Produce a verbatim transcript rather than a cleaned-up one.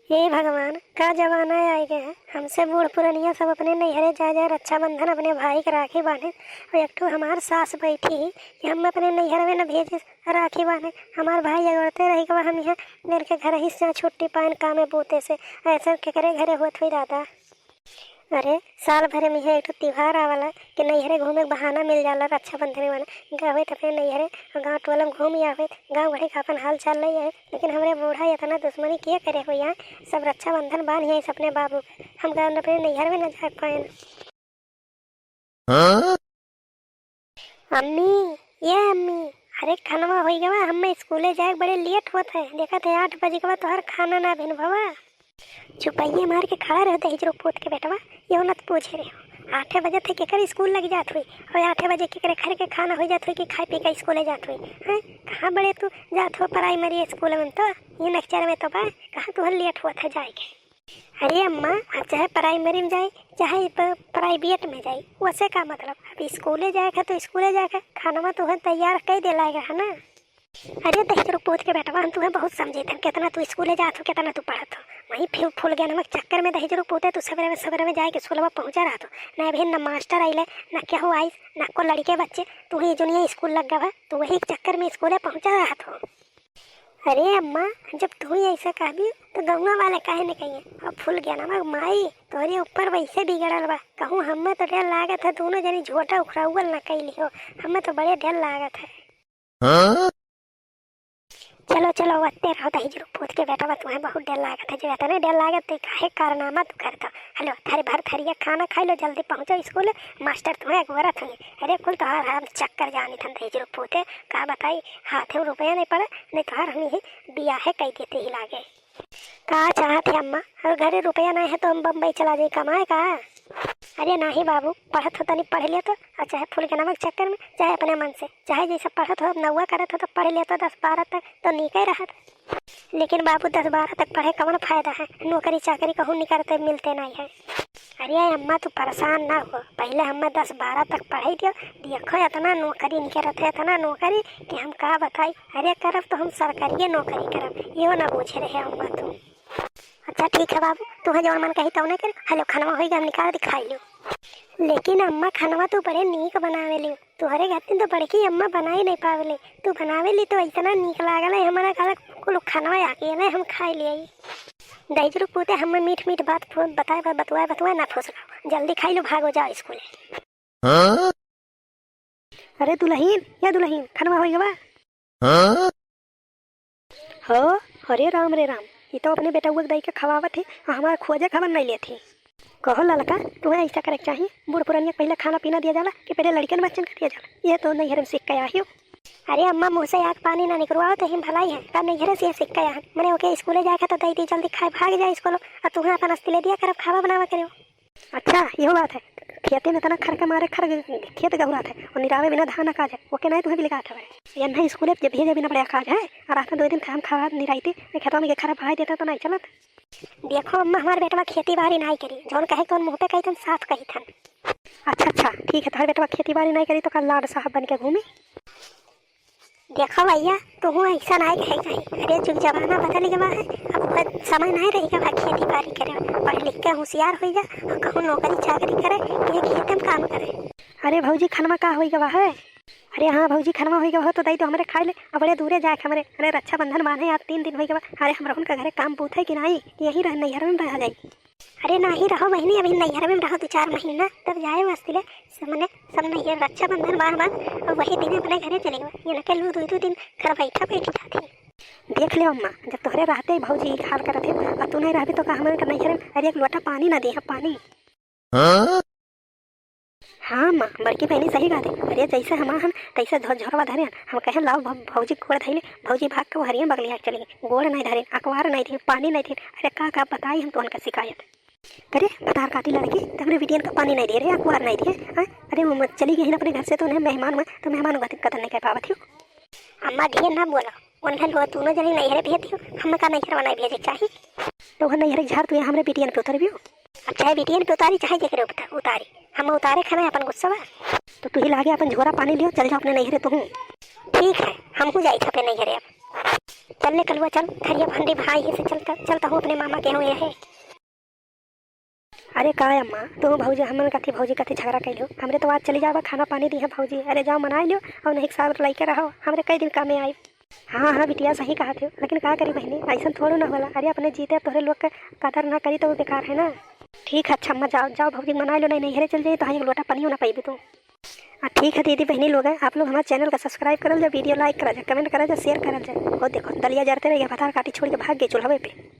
हे भगवान, का जमाना आइ गए है। हमसे बूढ़ पुरनिया सब अपने नैहरे जाए जाए रक्षाबंधन अपने भाई के राखी बांधे, और एक ठो हमार सास बैठी ही कि हम अपने नैहरवे न भेजे राखी बांधे। हमार भाई अगोरते रहि गवा, हम यहाँ मिल के घर ही से छुट्टी पाएन कामे बूते से। ऐसा केकरे घरे होत हुई दादा? अरे, साल भरे में यह एक ठो त्योहार आवला कि नैहरे घूमे के बहाना मिल जाला रक्षाबंधन वाला। गए हुए तो अपने नैहरे और गाँव टोला में घूम आवे, गाँव घड़ी का अपन हाल चाल ले आवे। लेकिन हमरे बूढ़ा इतना दुश्मनी किए करे हुए यहाँ, सब रक्षाबंधन बांध यहाँ अपने बाबू के। हम गए अपने नैहर में न जा पाए। हाँ? अम्मी, ये अम्मी, अरे खनवा होई गवा, हमें स्कूले जाए के बड़े लेट होत है। देखत है आठ बज गवा, तोहर खाना ना भेन भवा। चुपैये मार के खड़ा रह दहिजरो पूत के बेटवा, यो न त पूछे रहे हो। आठे बजे तक केकर स्कूल लग जात हुई, और आठे बजे केकरे घर के खाना हो जात हुई कि खाए पी के स्कूले जात हुई। हैं? कहाँ बड़े तू जात हो प्राइमरी स्कूल में, तो ये नेक्चर में तो बा, कहाँ तू लेट होत है जाए के? अरे अम्मा, अब चाहे प्राइमरी में जाए, चाहे प-, प्राइवेट में जाए, वैसे का मतलब? अब स्कूले जाए का तो स्कूले जाए का, खानवा तो है तैयार कई दे लाएगा है ना। अरे दहिजरो पूत के बेटवा, हम तुम्हें बहुत समझे थे, कितना तू स्कूले जात हो, कितना तू पढ़त हो। वहीं फिर फूल गया नमक चक्कर में दहिजरो पूते तू सवेरे में, सवेरे में जाए के स्कूलवा पहुँचा रहत हो। ना अभी न मास्टर आइले, ना केहू आइस, ना को लड़के बच्चे, तू ही जुनिया स्कूल लग गवा, तू वही चक्कर में स्कूले पहुँचा रहत हो। अरे अम्मा, जब तू ही ऐसा कहबी तो गौवा वाले काहे न कहिए? अब फूल गया नमक माई, तोहरे ऊपर वैसे बिगड़ल बा। कहूँ हमें तो डर लागत है, दोनों जनी झोटा उखड़ाउल न कैली हो, हमें तो बड़े डर लागत है। हाँ? चलो, चलो, वत्ते रहो, दहिजरो पूत के बेटवा, तुम्हें बहुत डर लागत है। जो इतने डर लागत है, काहे कारनामा तू करत हो? हेलो, थारी भर थरिया खाना खाई लो, जल्दी पहुँचो स्कूल, मास्टर तुम्हें अगोरत होंगे। अरे, कुल तोहार हम चक्कर जानी थन, दहिजरो पूते, का बताई, हाथे में रुपया नहीं पड़ा, नहीं तोहार हम यही बियाहे कई देते ही लागे। का चाहत है अम्मा? अगर घरे रुपया नहीं है तो हम बम्बई चला जाए कमाए का? अरे नाही बाबू, पढ़त हो तनी पढ़ लिया तो, और चाहे फूल के नमक चक्कर में, चाहे अपने मन से, चाहे जैसे पढ़त हो, नौवा करत हो तो पढ़ लिया तो दस बारह तक तो नीके रहत। लेकिन बाबू, दस बारह तक पढ़े कौन फायदा है? नौकरी चाकरी कहूँ निकलते मिलते नहीं है। अरे अम्मा, तू परेशान ना हो, पहले हमें दस बारह तक पढ़ाई दियो, देखो इतना नौकरी निकलत है, इतना नौकरी कि हम का बताई। अरे करब तो हम सरकारिये नौकरी करब, यो ना बूझे रहे अम्मा तू। अच्छा ठीक है बाबू, तुहे जौन मन कही तौने करी। हेलो, खनवा होई गया, हम निकाल दिखाई लियो। लेकिन अम्मा, खनवा तू बड़े नीक बनावे लियो, तुहरे खातिर तो बड़की अम्मा बनाई नहीं पावेले, तू बनावे ली तो इतना नीक लागल है, हमारा घर कुल खनवा आके ले हम खाई लियाई। दहिजरू पूते हमें मीठ मीठ बात फु-, बताए बा-, बतुआए बतुआए ना फुसलाओ, जल्दी खाई लो, भागो जाओ स्कूले। हाँ? अरे दुलहिन, या दुलहिन, खनवा होई गवा? हाँ? हो, अरे राम रे राम, ई तो अपने बेटउआ के दई के खवावत ही, आ हमार खोजे खबर नहीं लेत ही। कहो ललका, तुहे ऐसा करे के चाही, बूढ़ पुरनिया के पहले खाना पीना दिया जाला कि पहले लड़कन बच्चन के दिया जाला? ये तो नैहर में सीख के आई हो। अरे अम्मा, मुँह से आग पानी ना निकलवाओ, तो ही भलाई है, का नैहर से सीख के आया है? मने ओके स्कूले जाए के तो दई दी, जल्दी खाए भाग जाए स्कूल, और तुहे अपन अस्ती ले दिया करब, खावा बनावा करियो। अच्छा, इहो बात है। खेते में इतना खर के मारे खर, खेत गहुरात है, और निरावे बिना धान ना काज है, ओके नहीं तुम्हें बिलकात है। ये नहीं स्कूले जब भेजे बिना बड़े काज है, और रात में दो दिन खाम खा निराइते, ये खेतवा में के खर भाई देता तो नहीं चलत। देखो अम्मा, हमार बेटवा खेती बाड़ी नहीं करी, जौन कहे कौन मुँह पे कही थन, साफ कही थन। अच्छा, अच्छा, ठीक है, तुम्हारे बेटवा खेती बाड़ी नहीं करी तो कल लाड साहब बन के घूमी। देखो भैया, तुहू ऐसा नाहीं कहे के चाही। अरे, जुग जमाना बदल गवा है, अब ओकर समय नाहीं रहि गवा खेती बाड़ी करे। पढ़ लिख के होशियार होइ जा और कहूँ नौकरी चाकरी करे, ये खेते में काम करे। अरे भौजी, खनवा का होइ गवा है? अरे हाँ भौजी, खनवा होइ गवा हो तो दई तो हमरे खाए ले। अब बड़े दूरे जाए के हमरे, अरे रक्षाबंधन बान्हे आज तीन दिन होइ गवा। अरे हमरहुन का घरे काम बूत है कि नाहीं, कि यहीं रह, नैहर में रहा जाई? अरे नाही रहो बहिनी, अभी नैहर में रहो दो चार महीना, तब जाए वास्ते ले। सब मने, सब नैहर रक्षाबंधन बार बार, और वही दिन अपने घरे चले गए। ये ना के लू दो दो दिन घर बैठा बैठी जाती। देख ले अम्मा, जब तोहरे रहते ही भौजी ई हाल करत है, और तू नहीं रहबी तो का हमारे नैहर में अरे एक लोटा पानी ना दे, पानी। हाँ? हाँ माँ, बड़की बहनी सही कहत है। अरे जैसे हम आहन, तैसे झो-, झोरवा धरे हन। हम कहे लाओ भौ-, भौजी गोड़ धइले, भौजी भाग के वो हरियन बगलिया के चली गई। गोड़ नहीं धरे, अकवार नहीं धरे, पानी नहीं धरे। अरे का का बताई हम तो उनका शिकायत। अरे भतार काटी लड़की, तब रे बिटियन का पानी नहीं दे रहे, अकवार नहीं दे। हाँ? अरे वो मत चली गई अपने घर से तो उन्हें मेहमान हुआ, तो मेहमान हुआ कदर नहीं कर पावत हो। अम्मा ढेर ना बोला, उन्हें लोग दोनों जनी नैहरे भेज दियो, हमें का नैहर बनाए भेजे के चाही। तो वह नैहर झाड़ तू हमरे बिटियन पे उतर भी हो। अब चाहे बिटियन पे उतारी, चाहे जेकरे उत-, उतारी, हम उतारे खाना अपन गुस्सा बा। तो तू ही लागे अपन झोरा पानी लियो, चल जाओ अपने नैहरे तू। ठीक है, हम हो जाई अपने नैहरे अब। चल ले कलुआ, चल, थरिया भंडी भाई ही से चल, चल, चल, तहूँ अपने मामा के हुए है। अरे का अम्मा, तू भौजी, हमन कथी भौजी कथी झगड़ा कैलो? हमरे तो आज चली जाबा, खाना पानी दी है भौजी। अरे जाओ मनाई लो, और नहीं साल लइके रहो, हमरे कई दिन कामे आई। हाँ, हाँ बिटिया, सही कहा थे, लेकिन का करी बहिनी, ऐसन थोड़ो ना होला। अरे अपने जीते तोहरे लोग के कदर ना करी तो वो बेकार है ना। ठीक है, अच्छा अम्मा, जाओ, जाओ भौजी मनाई लो, नहीं नैहरे चल जाई तो हाँ एक लोटा पानियो ना पीबी तू। हाँ ठीक है दीदी बहिनी लोग, आप लोग हमारे चैनल का सब्सक्राइब करल जा, वीडियो लाइक करा जा, कमेंट करा जा, शेयर करल जा। और देखो दलिया जरते रहिए, भतार काटी छोड़ के भाग गए चूल्हवे पे।